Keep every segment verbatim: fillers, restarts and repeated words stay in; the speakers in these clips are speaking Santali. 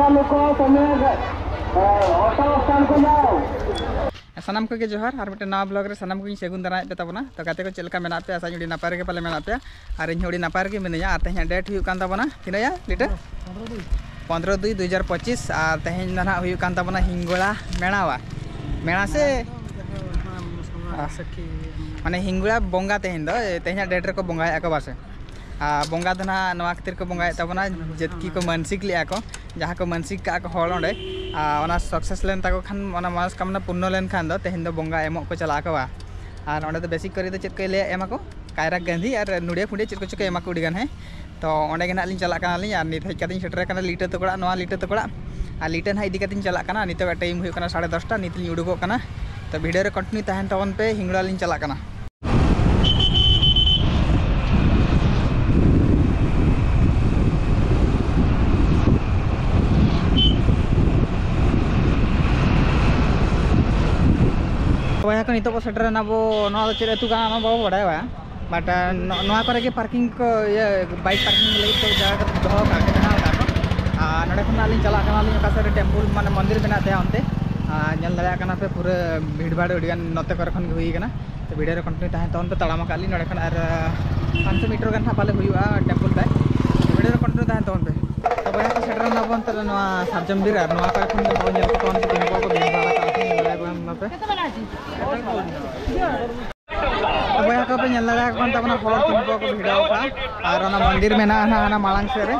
ᱱᱩᱠᱩ ᱥᱚᱢᱚᱭ ᱨᱮ, ᱮ, ᱚᱴᱳ ᱥᱴᱮᱱᱰ ᱠᱚ ᱧᱟᱢ᱾ ᱥᱟᱱᱟᱢ ᱠᱚᱜᱮ ᱡᱚᱦᱟᱨ, ᱟᱨ ᱢᱤᱫᱴᱮᱱ ᱱᱟᱣᱟ ᱵᱞᱚᱜ ᱨᱮ ᱥᱟᱱᱟᱢ ᱠᱚᱧ ᱥᱟᱹᱜᱩᱱ ᱫᱟᱨᱟᱢᱮᱫ ᱯᱮ ᱛᱟᱵᱚᱱᱟ᱾ ᱛᱚ ᱜᱟᱛᱮ ᱠᱚ, ᱪᱮᱫ ᱞᱮᱠᱟ ᱢᱮᱱᱟᱜ ᱯᱮᱭᱟ? ᱟᱥᱟᱧ ᱟᱹᱰᱤ ᱱᱟᱯᱟᱭ ᱨᱮᱜᱮ ᱯᱟᱞᱮ ᱢᱮᱱᱟᱜ ᱯᱮᱭᱟ, ᱟᱨ ᱤᱧ ᱦᱚᱸ ᱟᱹᱰᱤ ᱱᱟᱯᱟᱭ ᱨᱮᱜᱮ ᱢᱤᱱᱟᱹᱧᱟ᱾ ᱟᱨ ᱛᱮᱦᱮᱧᱟᱜ ᱰᱮᱴ ᱦᱩᱭᱩᱜ ᱠᱟᱱ ᱛᱟᱵᱚᱱᱟ ᱛᱤᱱᱟᱹᱜ ᱭᱟ, ᱞᱤᱴᱟᱹ? ᱯᱚᱱᱫᱽᱨᱚ ᱫᱩᱭ ᱫᱩ ᱦᱟᱡᱟᱨ ᱯᱚᱸᱪᱤᱥ, ᱟᱨ ᱛᱮᱦᱮᱧ ᱫᱚ ᱱᱟᱦᱟᱜ ᱦᱩᱭᱩᱜ ᱠᱟᱱ ᱛᱟᱵᱚᱱᱟ ᱦᱤᱝᱜᱚᱲᱟ ᱢᱮᱲᱟᱣᱟ᱾ ᱢᱮᱲᱟ ᱥᱮ? ᱢᱟᱱᱮ ᱦᱤᱝᱜᱚᱲᱟ ᱵᱚᱸᱜᱟ ᱛᱮᱦᱮᱧ ᱫᱚ, ᱛᱮᱦᱮᱧᱟᱜ ᱰᱮᱴ ᱨᱮᱠᱚ ᱵᱚᱸᱜᱟᱭᱮᱫᱼᱟ ᱠᱚ ᱵᱟᱥᱮ? ᱟᱨ ᱵᱚᱸᱜᱟ ᱫᱚ ᱱᱟᱦᱟᱜ ᱱᱚᱣᱟ ᱠᱷᱟᱹᱛᱤᱨ ᱠᱚ ᱵᱚᱸᱜᱟᱭᱮᱫ ᱛᱟᱵᱚᱱᱟ, ᱡᱟᱹᱛᱠᱤ ᱠᱚ ᱢᱟᱹᱱᱥᱤᱠ ᱞᱮᱫᱼᱟ ᱠᱚ, ᱡᱟᱦᱟᱸ ᱠᱚ ᱢᱟᱹᱱᱥᱤᱠ ᱠᱟᱜᱼᱟ ᱠᱚ ᱦᱚᱲ ᱚᱸᱰᱮ, ᱟᱨ ᱚᱱᱟ ᱥᱟᱠᱥᱮᱥ ᱞᱮᱱ ᱛᱟᱠᱚ ᱠᱷᱟᱱ, ᱚᱱᱟ ᱢᱚᱱᱚᱥᱠᱟᱢᱚᱱᱟ ᱯᱩᱨᱱᱚ ᱞᱮᱱᱠᱷᱟᱱ ᱫᱚ ᱛᱮᱦᱮᱧ ᱫᱚ ᱵᱚᱸᱜᱟ ᱮᱢᱚᱜ ᱠᱚ ᱪᱟᱞᱟᱜ ᱟᱠᱚ ᱵᱟ᱾ ᱟᱨ ᱚᱸᱰᱮ ᱫᱚ ᱵᱮᱥᱤᱠ ᱠᱚᱨᱮ ᱫᱚ ᱪᱮᱫ ᱠᱚ ᱞᱟᱹᱭᱟ, ᱮᱢᱟ ᱠᱚ ᱠᱟᱭᱨᱟ ᱠᱟᱹᱱᱫᱷᱤ ᱟᱨ ᱱᱚᱰᱤᱭᱟ ᱯᱷᱩᱰᱤᱭᱟ ᱪᱮᱫ ᱠᱚᱪᱚ ᱠᱚ ᱮᱢᱟ ᱠᱚ ᱟᱹᱰᱤ ᱜᱟᱱ, ᱦᱮᱸ᱾ ᱛᱚ ᱚᱸᱰᱮ ᱜᱮ ᱱᱟᱦᱟᱜ ᱞᱤᱧ ᱪᱟᱞᱟᱜ ᱠᱟᱱᱟᱞᱤᱧ, ᱟᱨ ᱱᱤᱛ ᱦᱮᱡ ᱠᱟᱛᱮᱧ ᱥᱮᱴᱮᱨ ᱟᱠᱟᱱᱟ ᱞᱤᱴᱟᱹ ᱛᱟᱠᱚ ᱚᱲᱟᱜ, ᱱᱚᱣᱟ ᱞᱤᱴᱟᱹ ᱛᱟᱠᱚ ᱚᱲᱟᱜ᱾ ᱟᱨ ᱞᱤᱴᱟᱹ ᱱᱟᱦᱟᱜ ᱤᱫᱤ ᱠᱟᱛᱮᱧ ᱪᱟᱞᱟᱜ ᱠᱟᱱᱟ᱾ ᱱᱤᱛᱚᱜ ᱴᱟᱭᱤᱢ ᱦᱩᱭᱩᱜ ᱠᱟᱱᱟ ᱥᱟᱲᱮ ᱫᱚᱥᱴᱟ, ᱱᱤᱛ ᱞᱤᱧ ᱩᱰᱩᱠᱚᱜ ᱠᱟᱱᱟ᱾ ᱛᱚ ᱵᱷᱤᱰᱤᱭᱳ ᱨᱮ ᱠᱚᱱᱴᱤᱱᱤᱭᱩ ᱛᱟᱦᱮᱱ ᱛᱟᱵᱚᱱ ᱯᱮ, ᱦᱤᱝᱜᱲᱟ ᱞᱤᱧ ᱪᱟᱞᱟᱜ ᱠᱟᱱᱟ᱾ ᱵᱚᱭᱦᱟ ᱠᱚ, ᱱᱤᱛᱚᱜ ᱵᱚ ᱥᱮᱴᱮᱨᱮᱱᱟ ᱵᱚ, ᱱᱚᱣᱟ ᱫᱚ ᱪᱮᱫ ᱟᱹᱛᱩ ᱠᱟᱱᱟ ᱚᱱᱟ ᱵᱟᱵᱚ ᱵᱟᱰᱟᱭᱟ, but, ᱱᱚ-, ᱱᱚᱣᱟ ᱠᱚᱨᱮ ᱜᱮ ᱯᱟᱨᱠᱤᱝ ᱠᱚ, ᱤᱭᱟᱹ, ᱵᱟᱭᱤᱠ ᱯᱟᱨᱠᱤᱝ ᱞᱟᱹᱜᱤᱫ ᱛᱮ ᱡᱟᱭᱜᱟ ᱠᱚ ᱫᱚᱦᱚ ᱠᱟᱜᱼᱟ ᱠᱚ, ᱵᱮᱱᱟᱣ ᱠᱟᱜᱼᱟ ᱠᱚ᱾ ᱟᱨ ᱱᱚᱰᱮ ᱠᱷᱚᱱᱟᱜ ᱞᱤᱧ ᱪᱟᱞᱟᱜ ᱠᱟᱱᱟᱞᱤᱧ ᱚᱠᱟ ᱥᱮᱫ ᱨᱮ ᱴᱮᱢᱯᱩᱞ, ᱢᱟᱱᱮ ᱢᱚᱱᱫᱤᱨ ᱢᱮᱱᱟᱜ ᱛᱟᱭᱟ ᱚᱱᱛᱮ᱾ ᱟᱨ ᱧᱮᱞ ᱫᱟᱲᱮᱭᱟᱜ ᱠᱟᱱᱟ ᱯᱮ ᱯᱩᱨᱟᱹ ᱵᱷᱤᱲ ᱵᱷᱟᱲ ᱟᱹᱰᱤ ᱜᱟᱱ ᱱᱚᱛᱮ ᱠᱚᱨᱮ ᱠᱷᱚᱱ ᱜᱮ ᱦᱩᱭ ᱠᱟᱱᱟ᱾ ᱛᱚ ᱵᱷᱤᱰᱤᱭᱳ ᱨᱮ ᱠᱚᱱᱴᱤᱱᱤᱭᱩ ᱛᱟᱦᱮᱱ ᱛᱟᱵᱚᱱ ᱯᱮ, ᱛᱟᱲᱟᱢ ᱟᱠᱟᱫ ᱞᱤᱧ ᱱᱚᱰᱮ ᱠᱷᱚᱱ ᱟᱨ, ᱟᱸ, ᱯᱟᱸᱪᱥᱚ ᱢᱤᱴᱟᱨ ᱜᱟᱱ ᱦᱟᱸᱜ ᱯᱟᱞᱮ ᱦᱩᱭᱩᱜᱼᱟ ᱴᱮᱢᱯᱩᱞ ᱛᱟᱭ᱾ ᱵᱷᱤᱰᱤᱭᱳ ᱨᱮ ᱠᱚᱱᱴᱤᱱᱤᱭᱩ ᱛᱟᱦᱮᱱ ᱛᱟᱵᱚᱱ ᱯᱮ᱾ ᱛᱚ ᱵᱚᱭᱦᱟ ᱠᱚ, ᱥᱮᱴᱮᱨ ᱮᱱᱟ ᱵᱚᱱ ᱛᱟᱦᱞᱮ ᱱᱚᱣᱟ ᱥᱟᱨᱡᱚᱢ ᱵᱤᱨ, ᱟᱨ ᱱᱚᱣᱟ ᱠᱚᱨᱮ ᱠᱷᱚᱱ ᱫᱚ ᱦᱚᱲ ᱧᱮᱞ ᱠᱚ ᱛᱟᱵᱚᱱ ᱯᱮ, ᱛᱤᱱ ᱠᱚ ᱠᱚ ᱵᱷᱤᱲ ᱵᱷᱟᱲ ᱟᱠᱟᱫ ᱠᱚ ᱧᱮᱞ ᱫᱟᱲᱮᱭᱟᱠᱚ ᱠᱟᱱ ᱯᱮ᱾ ᱛᱚ ᱵᱚᱭᱦᱟ ᱠᱚ, ᱯᱮ ᱧᱮᱞ ᱫᱟᱲᱮᱭᱟᱠᱚ ᱠᱟᱱ ᱛᱟᱵᱚᱱᱟ ᱦᱚᱲ ᱛᱤᱱ ᱠᱚ ᱠᱚ ᱵᱷᱤᱲᱟᱹᱣ ᱟᱠᱟᱱ, ᱟᱨ ᱚᱱᱟ ᱢᱚᱱᱫᱤᱨ ᱢᱮᱱᱟᱜᱼᱟ ᱱᱟᱦᱟᱜ ᱦᱟᱱᱟ ᱢᱟᱲᱟᱝ ᱥᱮᱫ ᱨᱮ᱾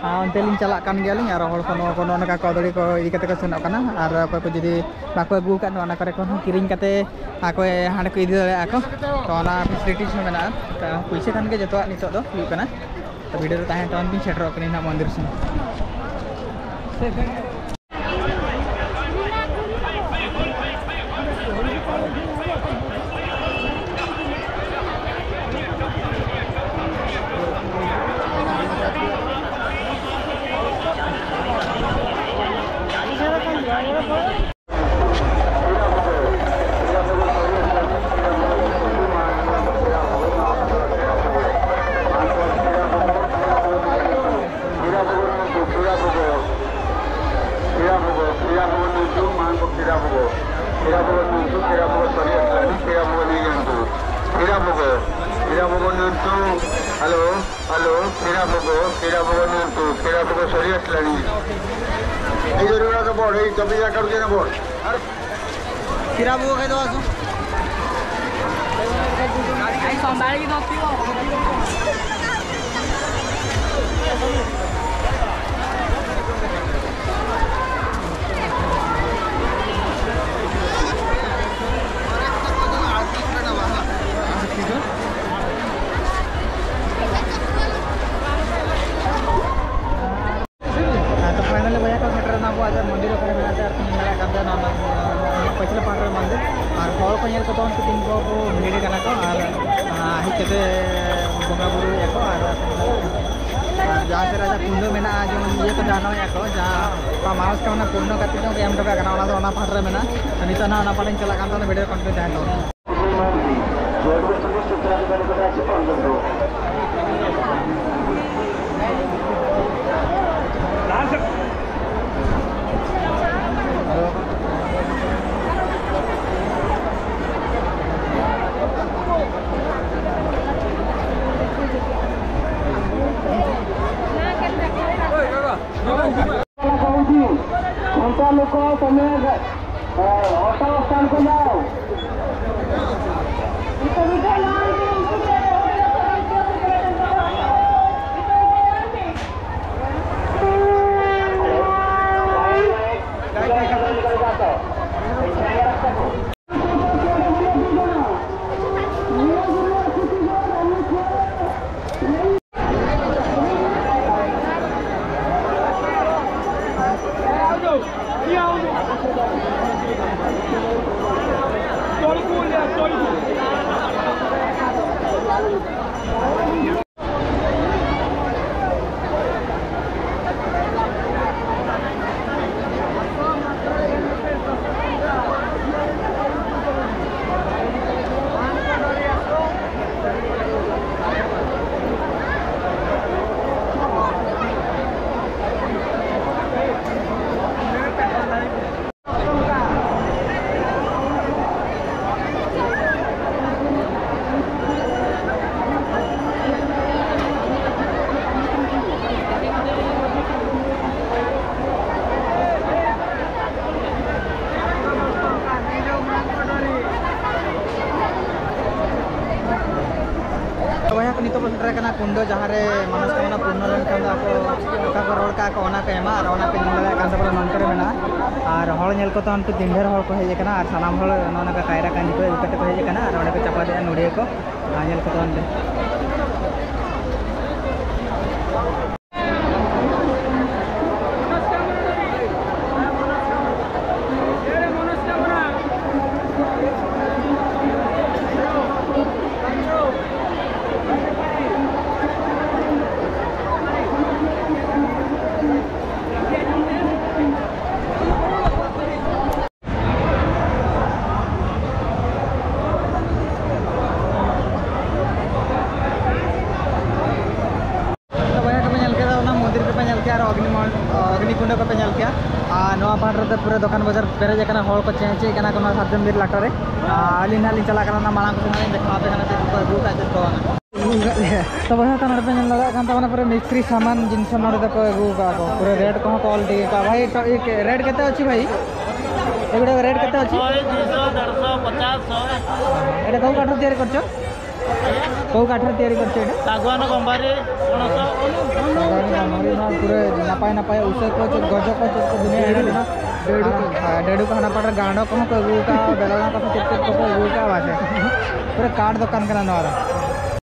ᱟᱨ ᱚᱱᱛᱮ ᱞᱤᱧ ᱪᱟᱞᱟᱜ ᱠᱟᱱ ᱜᱮᱭᱟᱞᱤᱧ, ᱟᱨ ᱦᱚᱲ ᱠᱚ ᱱᱚᱣᱟ ᱠᱚ ᱱᱚᱜᱼᱚ ᱱᱚᱝᱠᱟ ᱠᱚᱫᱲᱤ ᱠᱚ ᱤᱫᱤ ᱠᱟᱛᱮ ᱠᱚ ᱥᱮᱱᱚᱜ ᱠᱟᱱᱟ, ᱟᱨ ᱚᱠᱚᱭ ᱠᱚ ᱡᱩᱫᱤ ᱵᱟᱠᱚ ᱟᱹᱜᱩ ᱟᱠᱟᱫ, ᱱᱚᱣᱟ ᱠᱚᱨᱮ ᱠᱷᱚᱱ ᱦᱚᱸ ᱠᱤᱨᱤᱧ ᱠᱟᱛᱮ ᱟᱠᱚ ᱦᱟᱸᱰᱮ ᱠᱚ ᱤᱫᱤ ᱫᱟᱲᱮᱭᱟᱜᱼᱟ ᱠᱚ᱾ ᱛᱚ ᱚᱱᱟ ᱯᱷᱮᱥᱤᱞᱤᱴᱤᱡᱽ ᱦᱚᱸ ᱢᱮᱱᱟᱜᱼᱟ᱾ ᱛᱚ ᱯᱩᱭᱥᱟᱹ ᱠᱷᱟᱱ ᱜᱮ ᱡᱚᱛᱚᱣᱟᱜ ᱱᱤᱛᱚᱜ ᱫᱚ ᱦᱩᱭᱩᱜ ᱠᱟᱱᱟ᱾ ᱛᱚ ᱵᱷᱤᱰᱤᱭᱳ ᱨᱮ ᱛᱟᱦᱮᱱ ᱛᱟᱵᱚᱱ ᱵᱤᱱ, ᱥᱮᱴᱮᱨᱚᱜ ᱠᱟᱹᱱᱟᱹᱧ ᱱᱟᱦᱟᱜ ᱢᱚᱱᱫᱤᱨ ᱥᱮᱱ᱾ କ୍ଷୀରା ଭୋଗ, କ୍ଷୀରା ଭୋଗ ନିଅନ୍ତୁ, ମାଆଙ୍କୁ କ୍ଷୀରା ଭୋଗ। କ୍ଷୀରା ଭୋଗ ନିଅନ୍ତୁ, କ୍ଷୀରା ଭୋଗ ସରି ଆସିଲାଣି, କ୍ଷୀରା ଭୋଗ ନେଇଯାଆନ୍ତୁ। କ୍ଷୀରା ଭୋଗ, କ୍ଷୀରା ଭୋଗ ନିଅନ୍ତୁ। ହ୍ୟାଲୋ, ହ୍ୟାଲୋ, କ୍ଷୀରା ଭୋଗ, କ୍ଷୀରା ଭୋଗ ନିଅନ୍ତୁ, କ୍ଷୀରା ଭୋଗ ସରି ଆସିଲାଣି। ଏଇ ଜରିଗୁଡ଼ାକ ବଢ଼, ଏଇ ଚବିଶ ଆକାରକୁ ଏଇନା ବଢ଼। କ୍ଷୀରା ଭୋଗ ଖାଇଦେବା, ଆସ। ଭାଇ, ସମ୍ଭାଳିକି ନଥିବ। ᱦᱮᱸ, ᱛᱚ finally ᱵᱚᱭᱦᱟ ᱠᱚ ᱥᱮᱴᱮᱨ ᱮᱱᱟ ᱵᱚ ᱟᱡᱟᱜ ᱢᱚᱱᱫᱤᱨ ᱚᱠᱟᱨᱮ ᱢᱮᱱᱟᱜ ᱛᱮ, ᱟᱨ ᱠᱚ ᱧᱮᱞ ᱫᱟᱲᱮᱭᱟᱜ ᱠᱟᱱ ᱛᱟᱦᱮᱱᱟ ᱚᱱᱟ, ᱚᱱᱟ ᱯᱟᱹᱪᱷᱞᱟᱹ ᱯᱟᱦᱴᱟ ᱨᱮ ᱢᱚᱱᱫᱤᱨ᱾ ᱟᱨ ᱦᱚᱲ ᱠᱚ ᱧᱮᱞ ᱠᱚ ᱛᱟᱵᱚᱱ ᱯᱮ, ᱛᱤᱱ ᱠᱚ ᱠᱚ ᱵᱷᱤᱲ ᱠᱟᱱᱟ ᱠᱚ, ᱟᱨ, ᱟᱨ ᱦᱮᱡ ᱠᱟᱛᱮ ᱵᱚᱸᱜᱟ ᱵᱩᱨᱩᱭᱮᱫᱼᱟ ᱠᱚ, ᱟᱨ, ᱟᱨ ᱡᱟᱦᱟᱸ ᱥᱮᱫ ᱨᱮ ᱟᱡᱟᱜ ᱠᱩᱸᱰᱟᱹ ᱢᱮᱱᱟᱜᱼᱟ, ᱡᱮᱢᱚᱱ ᱤᱭᱟᱹ ᱠᱚ ᱫᱟᱱᱚᱭᱮᱫᱼᱟ ᱠᱚ, ᱡᱟᱦᱟᱸ ᱚᱠᱟ ᱢᱟᱱᱚᱥ ᱠᱟᱢᱚᱱᱟ ᱯᱩᱨᱱᱚ ᱠᱟᱛᱮ ᱡᱚᱝ ᱮᱢ ᱦᱚᱴᱚ ᱠᱟᱜ ᱠᱟᱱᱟ, ᱚᱱᱟ ᱫᱚ ᱚᱱᱟ ᱯᱟᱦᱴᱟ ᱨᱮ ᱢᱮᱱᱟᱜᱼᱟ᱾ ᱛᱚ ᱱᱤᱛᱚᱜ ᱱᱟᱦᱟᱜ ᱚᱱᱟ ᱯᱟᱦᱴᱟᱧ ᱪᱟᱞᱟᱜ ᱠᱟᱱ ᱛᱟᱦᱮᱱᱟ, video continue ᱛᱟᱦᱮᱱ ᱛᱟᱵᱚᱱᱟ᱾ କହୁଛି, ଘଣ୍ଟା ଲୋକ ତମେ, ଅ, ଅଟୋ ଷ୍ଟାଣ୍ଡକୁ ଯାଅ। ᱠᱩᱸᱰᱚ ᱡᱟᱦᱟᱸ ᱨᱮ ᱢᱚᱱᱚᱥᱠᱟᱢᱚᱱᱟ ᱯᱩᱨᱱᱚ ᱞᱮᱱᱠᱷᱟᱱ ᱫᱚ ᱟᱠᱚ ᱚᱠᱟ ᱠᱚ ᱨᱚᱲ ᱠᱟᱜᱼᱟ ᱠᱚ, ᱚᱱᱟ ᱠᱚ ᱮᱢᱟ᱾ ᱟᱨ ᱚᱱᱟ ᱯᱮ ᱧᱮᱞ ᱫᱟᱲᱮᱭᱟᱜ ᱠᱟᱱ ᱛᱟᱵᱚᱱᱟ, ᱱᱚᱱᱛᱮ ᱨᱮ ᱢᱮᱱᱟᱜᱼᱟ᱾ ᱟᱨ ᱦᱚᱲ ᱧᱮᱞ ᱠᱚᱛᱮ ᱦᱚᱸ ᱛᱤᱱ ᱰᱷᱮᱨ ᱦᱚᱲ ᱠᱚ ᱦᱮᱡ ᱟᱠᱟᱱᱟ, ᱟᱨ ᱥᱟᱱᱟᱢ ᱦᱚᱲ ᱱᱚᱜᱼᱚ ᱱᱚᱝᱠᱟ ᱠᱟᱭᱨᱟ ᱠᱟᱹᱧᱪᱤ ᱠᱚ ᱟᱹᱜᱩ ᱠᱟᱛᱮ ᱠᱚ ᱦᱮᱡ ᱟᱠᱟᱱᱟ, ᱟᱨ ᱚᱸᱰᱮ ᱠᱚ ᱪᱟᱯᱟᱫᱮᱜᱼᱟ ᱱᱚᱰᱤᱭᱟᱹ ᱠᱚ᱾ ᱟᱨ ᱧᱮᱞ ᱠᱚᱛᱮ ᱦᱚᱸ ᱚᱸᱰᱮ ᱛᱚ ᱵᱚᱭᱦᱟ ᱠᱚᱯᱮ ᱧᱮᱞ ᱠᱮᱫᱟ, ᱚᱱᱟ ᱢᱚᱱᱫᱤᱨ ᱠᱚᱯᱮ ᱧᱮᱞ ᱠᱮᱫᱟ ᱟᱨ ᱚᱜᱽᱱᱤ ᱢᱚ-, ᱚᱜᱽᱱᱤ ᱠᱩᱸᱰ ᱠᱚᱯᱮ ᱧᱮᱞ ᱠᱮᱫᱟ᱾ ᱟᱨ ᱱᱚᱣᱟ ᱯᱟᱦᱴᱟ ᱨᱮᱫᱚ ᱯᱩᱨᱟᱹ ᱫᱚᱠᱟᱱ ᱵᱟᱡᱟᱨ ᱯᱮᱨᱮᱡ ᱟᱠᱟᱱᱟ, ᱦᱚᱲ ᱠᱚ ᱪᱮᱸᱪᱮᱜ ᱠᱟᱱᱟ ᱠᱚ ᱱᱚᱣᱟ ᱥᱟᱨᱡᱚᱢ ᱵᱤᱨ ᱞᱟᱴᱟ ᱨᱮ᱾ ᱟᱨ ᱟᱹᱞᱤᱧ ᱱᱟᱦᱟᱜ ᱞᱤᱧ ᱪᱟᱞᱟᱜ ᱠᱟᱱᱟ, ᱚᱱᱟ ᱢᱟᱲᱟᱝ ᱠᱚ ᱥᱮᱫ ᱱᱟᱦᱟᱜ ᱞᱤᱧ ᱫᱮᱠᱷᱟᱣ ᱟᱯᱮ ᱠᱟᱱᱟ ᱪᱮᱫ ᱠᱚ ᱟᱹᱜᱩ ᱠᱟᱜ, ᱪᱮᱫ ᱠᱚ ᱵᱟᱝᱟ᱾ ᱛᱚ ᱵᱚᱭᱦᱟ ᱠᱚ ᱱᱚᱰᱮ ᱯᱮ ᱧᱮᱞ ᱫᱟᱲᱮᱭᱟᱜ ᱠᱟᱱ ᱛᱟᱵᱚᱱᱟ ᱯᱩᱨᱟᱹ ᱢᱤᱥᱛᱨᱤ ᱥᱟᱢᱟᱱ ᱡᱤᱱᱤᱥ ᱱᱚᱰᱮ ᱫᱚᱠᱚ ᱟᱹᱜᱩ ᱠᱟᱜᱼᱟ ᱠᱚ, ᱯᱩᱨᱟᱹ ᱨᱮᱴ ᱠᱚᱦᱚᱸ ᱠᱚ ᱚᱞ ᱴᱷᱤᱠ ᱠᱟᱜᱼᱟ᱾ ᱵᱷᱟᱭ, ᱛᱚ ᱤᱭᱟᱹ ᱨᱮᱴ ᱠᱟᱛᱮ ᱚᱪᱷᱤ ᱵᱷᱟᱭ? ᱮᱜᱩᱲᱟ ᱨᱮᱴ ᱠᱟᱛᱮ ᱚᱪᱷᱤ? ᱦᱳᱭ, ᱫᱩᱭᱥᱚ, ᱰᱮᱲᱥᱚ, ᱯᱚᱪᱟᱥ, ᱥᱚ᱾ ଏଇଟା କୋଉ କାଠରେ ତିଆରି କରିଛ? କୋଉ କାଠରେ ତିଆରି କରିଛ ଏଇଟା? ଶାଗୁଆନ ଗମ୍ଭାରୀ, ପଣସ। ଶାଗୁଆନ ଗମ୍ଭାରୀ, ହଁ, ପୁରା ନାପାଏ ନାପାଏ ଉଷ କହୁଛି, ଗଜ କହୁଛି, ଦୁନିଆ ଏଡ଼େ ଦିନ। हाँ, डेढ़ को खाना पड़ रहा, गांडो को हमको एगो का, बेलना को चेक चेक को एगो का बात है। पूरा काठ दुकान का नाम आ रहा।